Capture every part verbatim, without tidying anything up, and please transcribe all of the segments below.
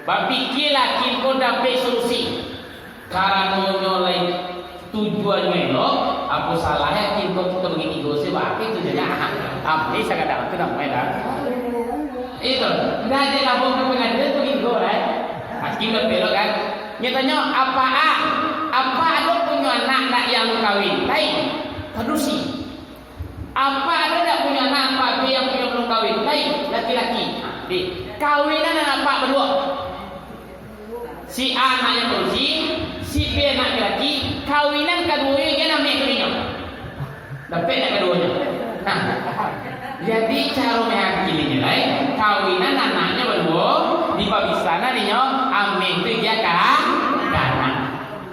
Bapikialah, kini ko dapek solusi. Karano nyo lai tujuannyo elok, apo salah ya kini ko kito bagi tigo se, baa itu je dah. Ampe sakadar tu namo dah. Itu, ndak ado labuah ka pangadilan tu tigo, kan? Hakim dah belok, kan? Nyo tanyo, "Apak, Apak ado punyo anak ndak yang kawin?" "Lai, padusi." "Apak ado ndak punyo anak, Apak, yang punyo balun kawin?" "Lai, laki-laki." Di, kawinan anak Apak baduo. Si A anaknyo padusi, si B anak laki-laki, kawinan kaduonyo jo ameh tu inyo. Dapek ndak kaduonyo? Nah, jadi caro mangakilihnyo lai, kawinan anaknyo baduo, dipabisahan inyo, ameh tu jo ka-, ka anak.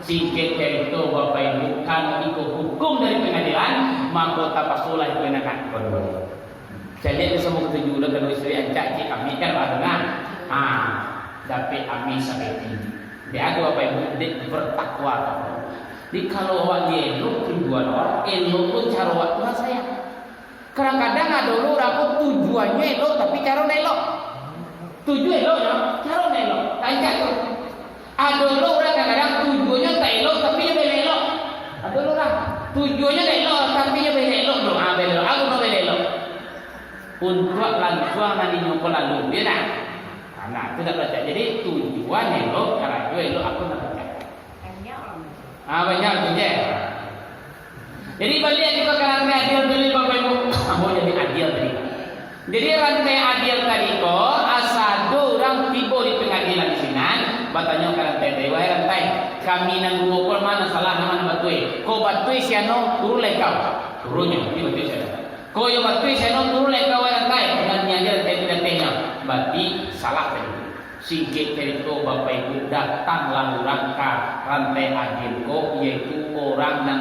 Singkek carito, Bapak Ibu, kalau iko hukum dari pangadilan, mako tapasolah iko anak baduo. Caliak tu samo katuju dah, kalau isteri ancak cik kami kan baru nah. Ha, dapek ameh sabeti. Dek ado Bapak Ibu, dek bertakwa. Jadi kalau awak elok tujuan awak, elok tu caro awak tu lah sayang. Kadang-kadang ado lo urang ko tujuannyo elok, tapi caro ndak elok. Tujuan elok nyo, caro ndak elok. Rancak tu. Ado lo urang kadang-kadang tujuannyo tak elok, tapi nyo belok elok. Ado lo urang tujuannyo tak elok, tapi nyo belok elok tu. Ah, belok elok. Aku mau belok elok. Untuak langsuang nan inyo ko lalu, iyo ndak? Ah, nah, tu ndak rancak. Jadi tujuan elok, karajo elok, aku ndak rancak. Ah, banyak tu je. Jadi, baliak kito ka rantai adil tadi, Bapak Ibu. Ambo jadi adil tadi. Jadi, rantai adil tadi ko, asa ado urang tibo di pangadilan di sinan, batanyo ka rantai tadi, "Wahai rantai, kami nan duo ko, ma nan salah, ma nan batui?" "Kok batui si anu, turun lai kau." Turunnyo, jadi batui si anu. "Kok iyo batui si anu, turun lai kau, wahai rantai." Nan nyo aja rantai tu datengnyo. Bati salah tadi. Singkek carito, Bapak Ibu, datanglah urang ka rantai adil ko, yaitu urang nan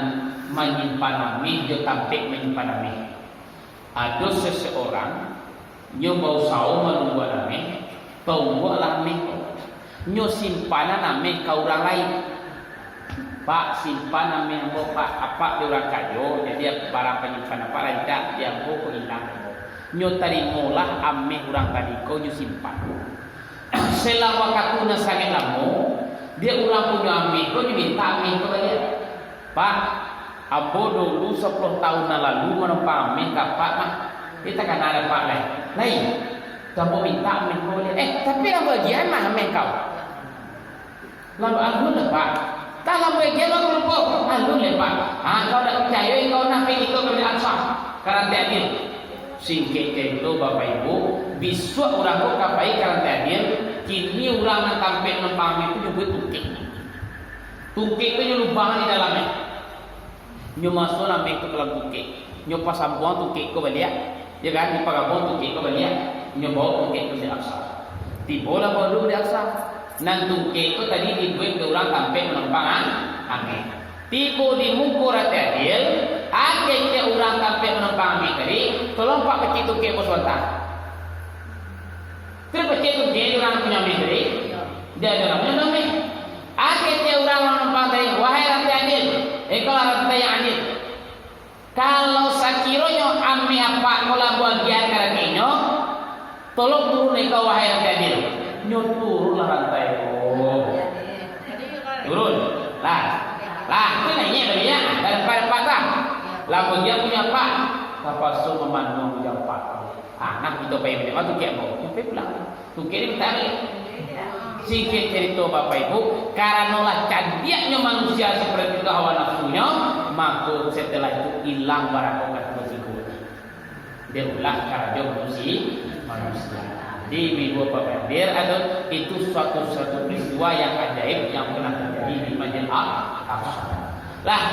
manyimpan ameh jo tampek manyimpan ameh. Ado seseorang, nyo bausaho manumbuahan ameh, taumbuaklah ameh ko. Nyo simpanan ameh ka urang lain. "Pak, simpan ameh ambo, Pak. Apak di urang kayo, jadi barang panyimpan apak rancak, di ambo ko ilang ambo." Nyo tarimolah ameh urang tadi ko, nyo simpan. Selang wakatu nan sangaik lamo, dek urang punyo ameh ko, nyo mintak ameh ko baliak. "Pak, ambo dulu sapuluah taun nan lalu manumpang ameh ka apak mah. Indak takana dek apak lai. Lai, ambo mintak ameh ko baliak." "Eh, tapi lah bagian mah ameh kau?" "Lah alun lai, Pak." "Tah lah bagian, aku lupo." "Alun lai, Pak." "Ah, kau ndak picayo, kau nah pai kito ka Al-Aqsa, ka rantai adil." Singkek carito, Bapak Ibu, bisuak urang ko ka pai ka rantai adil, kini urang nan tampek manumpang ameh tu nyo buek tungkek. Tungkek tu nyo lubangan di dalamnyo. Nyo masuakan ameh tu ka dalam tungkek. Nyo pasambuang tungkek ko baliak. Yo kan, nyo pagabuang tungkek ko baliak. Nyo bao tungkek tu di Aqsa. Tibolah baduo di Aqsa. Nan tungkek ko tadi dibuek dek urang tampek manumpang a-, ameh. Tibo di muko rantai adil, kecek urang tampek manumpang ameh tadi, "Tolong Pak pacik tungkek ko sabanta." Tu dipacik tungkek urang punyo ameh tadi. Dia ado namonyo ameh. Kecek urang manumpang tadi, "Wahai rantai adil, engkau lah rantai yang adil. Kalau sakironyo ameh apak ko lah bagian ka rantainyo, tolong turun engkau, wahai rantai adil." Nyo turunlah rantai ko. Turun. Lah. Lah, tu naiak baliak. Lah dapat-dapat lah. Lah bagian punyo apak. Tapaso mamanduang jo apak. Ah, nah, kito pai baliak. Waktu kiak mau. Sampai pulang. Tungkek ni mintak baliak. Singkek carito, Bapak Ibu, karano lah cadiaknyo manusia saparati itu hawa nafsunyo, mako, setelah itu ilang barakokan rezeki. Dia ulah karajo manusia, manusia. Jadi, Ibu Bapak Hadir, atau itu suatu, suatu peristiwa yang ajaib yang pernah terjadi di Masjid Al-Aqsa. Lah,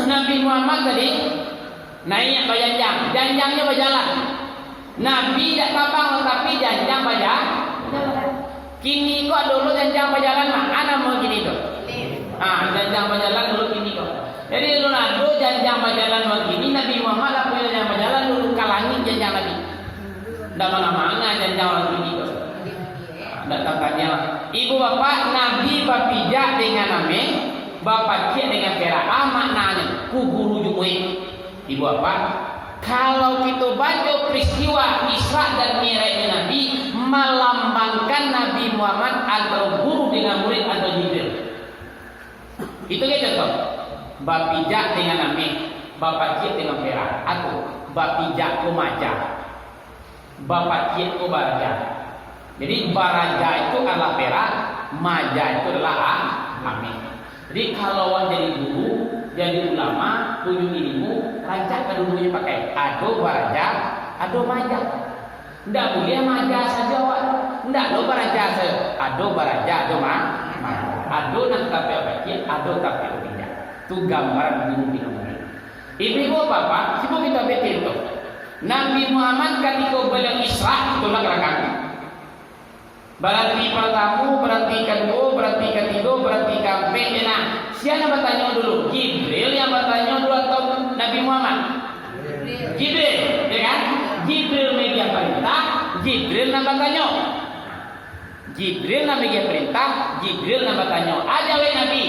Nabi Muhammad tadi naiak bajanjang, janjangnyo bajalan. Nabi dak tabang, tapi janjang baja-, bajalan. Kini ko ado lo janjang bajalan, ma-, a namo kini ko? Ha, janjang bajalan dulu kini ko. Jadi, alun ado janjang bajalan wak kini, Nabi Muhammad lah punyo janjang bajalan dulu ka langik janjang Nabi. Ndak manga-manga janjang wak kini ko. Ha, ndak tantang. Ibu bapak, Nabi bapijak dengan ameh, bapaciak dengan perak. A maknanyo, ku guru juo. Ibu bapak, kalau kito baco peristiwa Isra dan Mi'rajnyo Nabi, malambangkan Nabi Muhammad antaro guru dengan murid atau Jibril. Itu kan contoh. Bapijak dengan ameh, bapaciak dengan perak. Atau bapijak ko maja, bapaciak ko baraja. Jadi baraja itu adalah perak, maja itu adalah a-, ameh. Jadi kalau awak jadi guru, jadi ulama, tunjuak ilmu, rancak kaduonyo pakai. Ado baraja, ado maja. Ndak buliah maja sajo awak. Ndak lo baraja sajo. Ado baraja, ado ma-, maja. Ado nan tapiak paciak, ado tapiak bapijak. Tu gambaran guru dengan murid. Ibu-ibu, bapak, cubo kito ambiak contoh. Nabi Muhammad katiko baliau Isra, itulah garakan. Baranti partamo, baranti kaduo, baranti katigo, baranti kaampek, yo nah. Sia nan batanyo dulu? Jibril nan batanyo dulu atau Nabi Muhammad? Jibril, yo kan? Jibril magiah parintah, Jibril nan batanyo. Jibril nan magiah parintah, Jibril nan batanyo, "Aja wahai Nabi,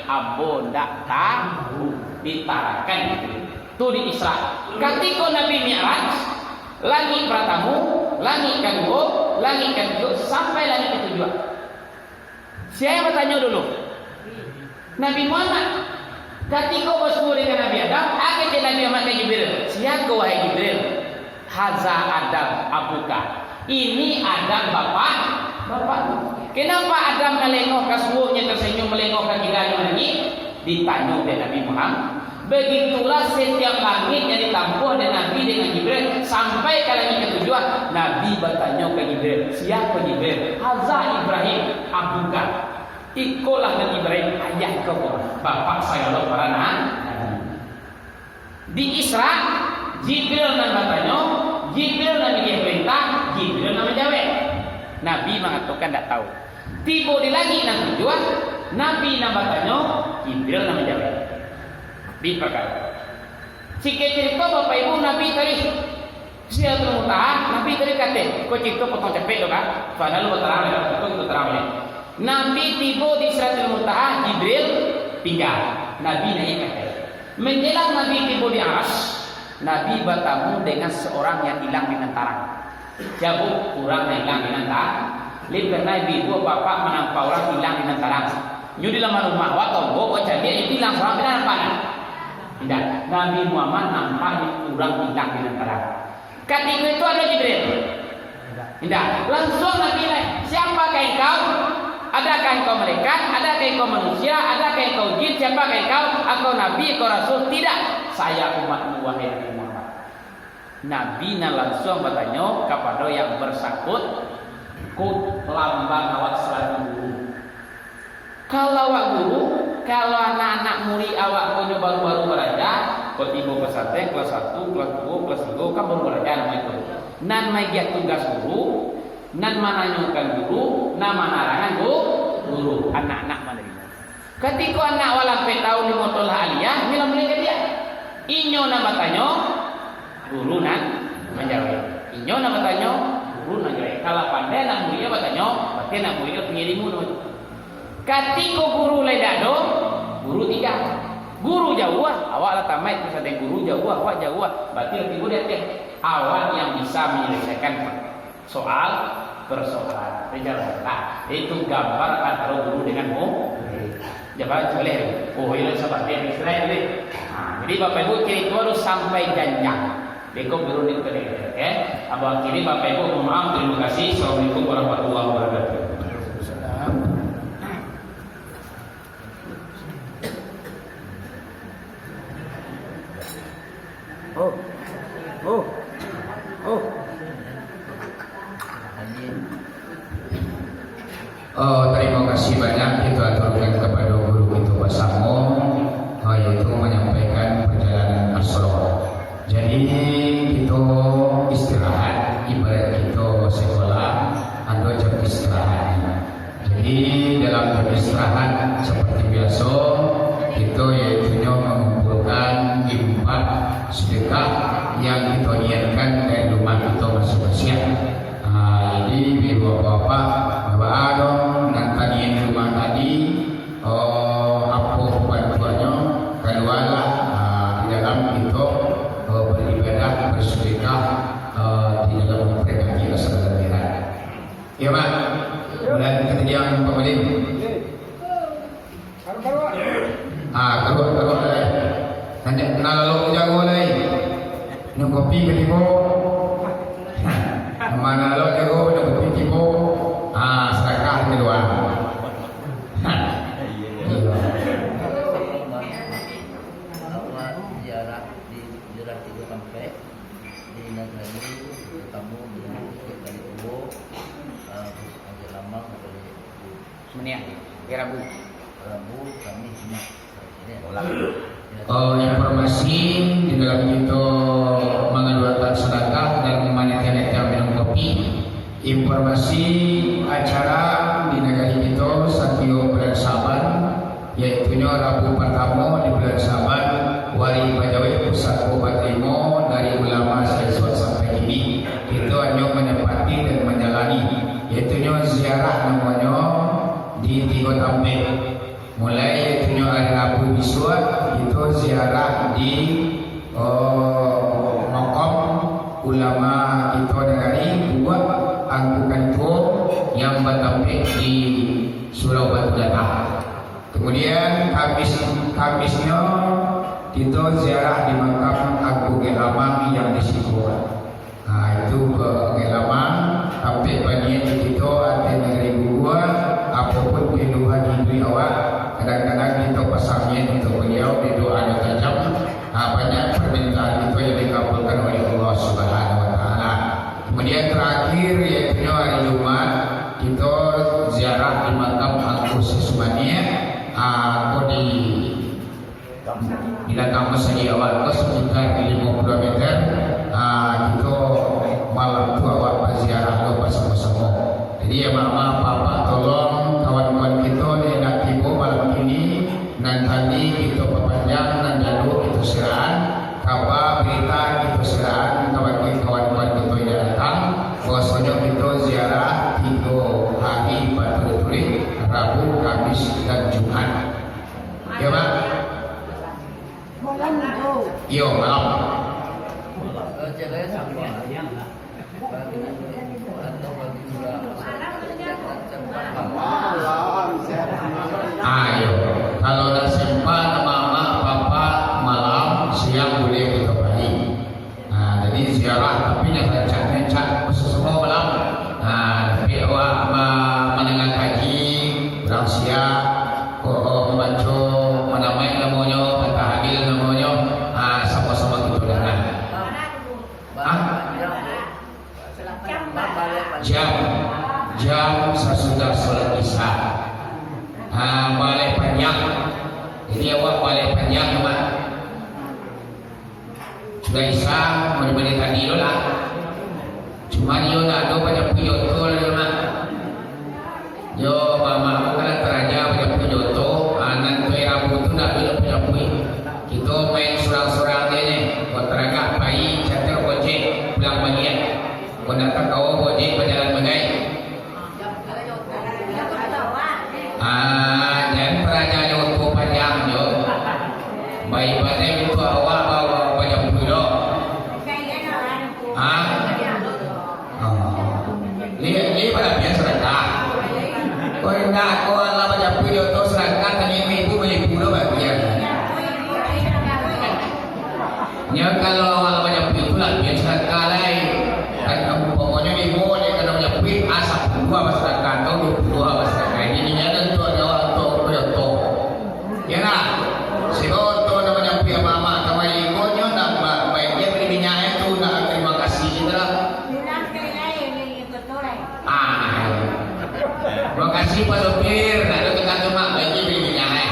ambo ndak tahu." Ditarangkan Jibril. Tu di Isra. Katiko Nabi Mi'raj, langik partamo, langik kaduo, langik katigo, sampai langik katujuah. Sia nan batanyo dulu? Nabi Muhammad. Katiko basuo dengan Nabi Adam, kecek Nabi Muhammad ka Jibril, "Sia ko, wahai Jibril?" "Haza Adam abuka." "Ini Adam bapak, bapakmu." Kenapa Adam malengok ka suoknyo, tasenyum, malengok ka kiranyo, manangih? Ditanyo dek Nabi Muhammad. Begitulah setiap langik yang ditampuah dek Nabi dengan Jibril, sampai ka langik katujuah, Nabi batanyo ka Jibril, "Sia ko Jibril?" "Haza Ibrahim abuka." "Ikolah Nabi Ibrahim, ayah kau ko, bapak sagalo para na-, nabi." Di Isra, Jibril nan batanyo, Jibril nan magiah parintah, Jibril nan manjawek. Nabi mangatokan ndak tahu. Tibo di langik nan tujuah, Nabi nan batanyo, Jibril nan manjawek. Di parkaro. Singkek carito, Bapak Ibu, Nabi tadi Sidratul Muntaha, Nabi tadi ka ateh. Ko carito potong capek tu kan? Soalnyo lu batarang, lah, itu kita tarang baliak. Nabi tibo di Sidratul Muntaha, Jibril tingga. Nabi naiak ka ateh. Manjelang Nabi tibo di Arasy, Nabi batamu dengan seorang yang ilang dengan tarang. Sia ko? Urang nan ilang dengan tarang. Lai pernah ibu-ibu, bapak manampak urang ilang dengan tarang? Nyo di laman rumah, awak tonggo, awak caliak, nyo ilang surang, pernah nampak ndak? Indak. Nabi Muhammad nampak urang ilang dengan tarang. Katiko itu ado Jibril? Indak. Lansuang Nabi lai, "Siapakah engkau? Adakah engkau malaikat? Adakah engkau manusia? Adakah engkau jin? Siapakah engkau?" "Engkau nabi, engkau rasul?" "Tidak, saya umatmu, wahai Nabi Muhammad." Nabi nan lansuang batanyo kapado yang barsangkutkut, lambang awak salaku guru. Kalau awak guru, kalau anak-anak murid awak ko nyo baru-baru baraja, ko tibo pesantren, kelas satu, kelas duo, kelas tigo, kan baru baraja namo itu. Nan magiah tugas guru, nan mananyokan guru, nan manarangan gu-, guru, anak-anak manarimo. Katiko anak awak lah ampek taun, limo taun lah aliyah, nyo lah mulai kadiak. Inyo nan batanyo, guru nan manjawek. Inyo nan batanyo, guru nan manjawek. Kalau pandai anak muridnyo batanyo, berarti anak muridnyo punyo ilmu namonyo. Katiko guru lai ndak ado, guru tingga. Guru jauah, awak lah tamaik pesantren, guru jauah, awak jauah, berarti lah tibo di ateh. Awak yang bisa manyalasaikan soal persoalan. Nah, itu gambar antaro guru dengan mu-, murid. Jawaban boleh. Oh, iyo, sabar, dia Israel ni. Ha, jadi Bapak Ibu, carito harus sampai janjang. Beko guru ni tadi, oke? Abah akhiri, Bapak Ibu, mohon maaf, terima kasih. Assalamualaikum warahmatullahi wabarakatuh. Oh. Oh. Oh. Oh, tarimo kasih banyak kito aturkan kapado guru kito basamo, oh, yaitu manyampaikan parjalanan Asro. Jadi, kito istirahat, ibarat kito sekolah, ado jam istirahatnyo. Jadi, dalam beristirahat seperti biaso, kito yaitunyo mangumpulkan infak, sedekah yang kito niatkan dari rumah kito masing-masing. Ha, jadi, ibu bapak, bapak dong, nan tadi di rumah tadi, oh, apo bantuannyo, kaluarlah, ha, di dalam kito, oh, beribadah, bersedekah, ha, di dalam memperingati Asro Kamiran. Iyo, Mak? Bulan katiga pamulin. Ah, karuak, karuak lai. Nanti kena lalok jago lai. Minum kopi ka tibo. Mana lalok jago, minum kopi tibo. Ah, sadakah di luar. Iyo. Awak ziarah di, ziarah tigo tampek di nagari, tamu di Bukik Balibuo, eh, Bukik Lamang, Bukik Sumaniang, hari Rabu. Rabu, Kamis, Jumat. Oh, informasi di dalam kito mangaluakan sadakah dan manitian-nitian minum kopi. Informasi acara di nagari kito satiok bulan Saban, yaitunyo Rabu partamo di bulan Saban, wari bajawek pusako batarimo dari ulama saisuak sampai kini. Kito hanyo manapati dan manjalani, yaitunyo ziarah namonyo di tigo tampek. Mulai yaitunyo ari Rabu bisuak, kito ziarah di, oh, makam ulama kito nagari, bubuak Angku Kantuo yang batampek di Surau Batu Gatah. Kemudian Kamis, Kamisnyo kito ziarah di makam Angku Gek Lamang yang di Sikuak. Ha, itu ke Gek Lamang, tampek baniaik di kito, ateh nagari Bugua, apo pun keluhan iduik awak, kadang-kadang kito pasang niaik untuak baliau, di doa nan tajam, ha, banyak permintaan kito yang dikabulkan oleh Allah Subhanahu wa Ta'ala. Kemudian terakhir, yaitunyo hari Jumat, kito ziarah di makam Angku Syekh Sumaniak, ha, ko di Di balakang masajik awak tu, sekitar limo puluah meter, ah, kito malam tu awak baziarah tu basamo-samo. Jadi, amak-amak, apak-apak, tolong kawan-kawan kito ni nak tibo malam kini, nan tadi kito papanjang, nan jalua kito siraan, kaba barita kito siraan kabake kawan-kawan kito yang datang, bahwasonyo kito ziarah tigo hari baturuik-turuik, Rabu, Kamis, dan Jumat. Yo, Mak? Iyo, malam. Ah, iyo. Kalau lah sempat, amak-amak, apak-apak, malam, siang buliah kito pai. Nah, jadi ziarah, tapi nyo rancak-rancak basamo malam. Nah, tapi awak ma-, mandanga kaji, urang siap, ko-, ko mambaco, manamaik namonyo, batahlil namonyo, ah, samo-samo kito danga. Ah? Jam, jam sasudah solat Isya. Ah, baleh panjang. Jadi awak baleh panjang, Mak. Sudah Isya, mandi-mandi tadi lo lah. Cuma iyo ndak ado bajapuik jo oto lai, Mak. Yo, mamak ko kan taraja bajapuik jo oto, ah, nan tuai Rabu tu ndak ado bajapuik. Kito main surang-surang se ni. Kok taragak pai, catur ojek, pulang baliak. Kok ndak takawa ojek bajalan bagai. Ah, jan paraja jo oto panjang jo. Baibadah untuak awak ba-, ba-, bajapuik lo. Ah? Ah. Li, li balabiahan sadakah. Kok indak, kok alah bajapuik jo oto sadakah, tadi ibu balibu lo bagian. Nyo, kalau awak lah manyapuik tu lah, biaso sadakah lai. Kan umpamonyo limo, dek ka nan manyapuik, ah, sapuluah basadakah, atau duo puluah basadakah. Jadi, nyo tu awak tu, tu, tu. Yo nah, siko tu nan manyapuik amak-amak, kamari limo nyo nak ba-, baiak bali minyak tu, nak tarimo kasih kito lah. Ah, makasih Pak Sopir, nak ado tekan tu, Mak, bagi beli minyak, eh.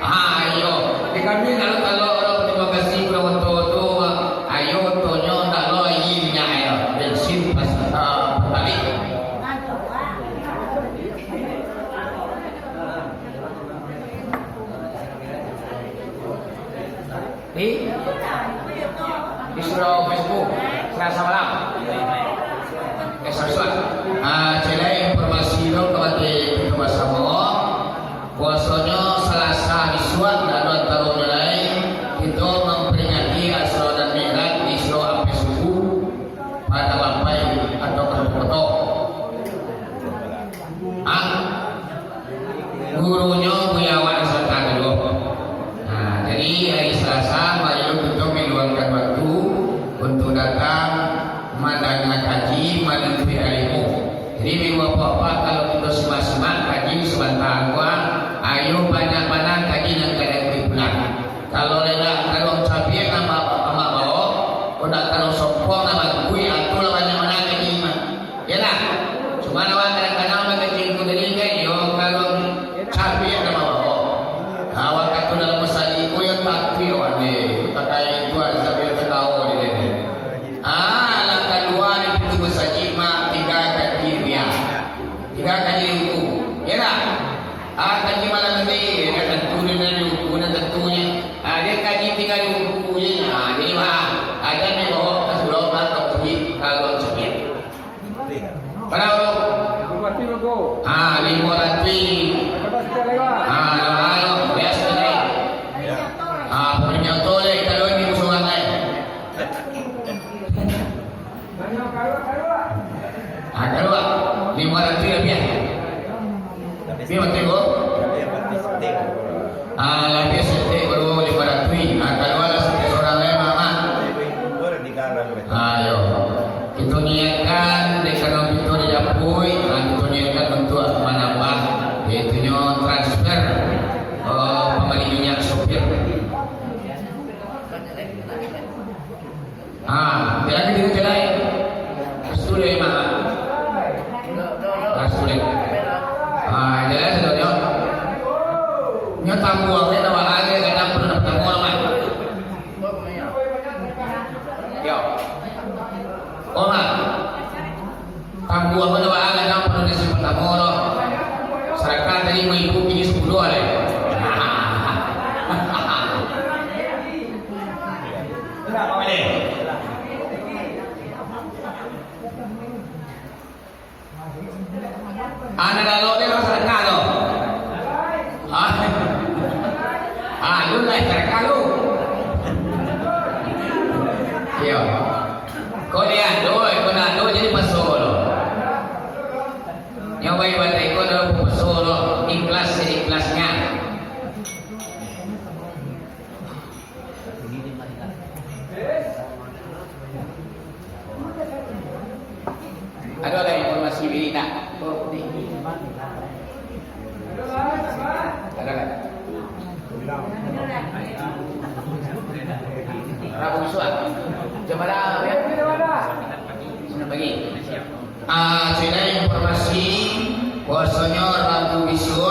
Ah, iyo. Di kami nak kalau orang terima kasih kurang oto tu, ayo otonyo nak lo ayi minyak, eh. Bensin pas, ah, balik. Di, di surau Facebook, Selasa malam. Eh, Selasa. Ah, cek lai informasi lo kabake kito basamo. Bahwasonyo Selasa bisuak, ndak ado antaronyo lai, kito mamperingati Asro dan Mi'raj di Surau Ampek Suku, Padang Lapai atau Kampung Koto. Cuma awak kadang-kadang mangecek tu tadi kan, yo, kalau cabiak nama awak. Awak kata dalam masajid, oh, yo, tapi awak ni, pakai itu ada cabiak tertawa di sini. Ah, lah kalua di pintu masajid, mak, tiga kali dia. Tiga kali ruku. Ya tak? Ah, kaji malam nanti, dia kan tentu dia nak ruku, nak tentu ni. Ah, dia kaji tinggal di ruku je. Ah, jadi, wah, ada ni bawa ke surau, mak, ke bukit, kalau cabiak. Bara? Limo ratuih. Ha, limo ratuih. Ha, limo ratuih. Biaso ni. Ha, punyo toleh kalau ni musuh orang lain. Ha, kalua. Limo ratuih labiah. Dia mati ko? Ah, labiah saketek baru lima ratuih. Ah, kalua lah saketek surang lai, Mak. Ayo. Kito niatkan, dek karano kito dijapuik, ah, kito niatkan untuak manambah, yaitunyo transfer, eh, pambali minyak sopir. Ah, jalan ke situ, jalan. Restu dari mana? Restu dari. Ah, jalan situ, nyo. Nyo tambuang, nyo tambah aja, kadang perlu dapat tambah, Mak. Yo. Oh, Mak. Tangguang ko doa gadang pado nasi partamo lo. Sadakah tadi limo ribu, kini sapuluah lai. Anak lalok ni lo sadakah lo. Ah. Ah, lu lai sadakah lu. Iyo. Kau ni ado, kau nak ado jadi paso lo. Nyo baik-baik ko dalam puaso lo, ikhlas seikhlasnyo. Ado lah informasi biri tak? Ado kan? Rabu isuak. Jam bara, yo? Sinan pagi. Ah, sudah informasi bahwasanya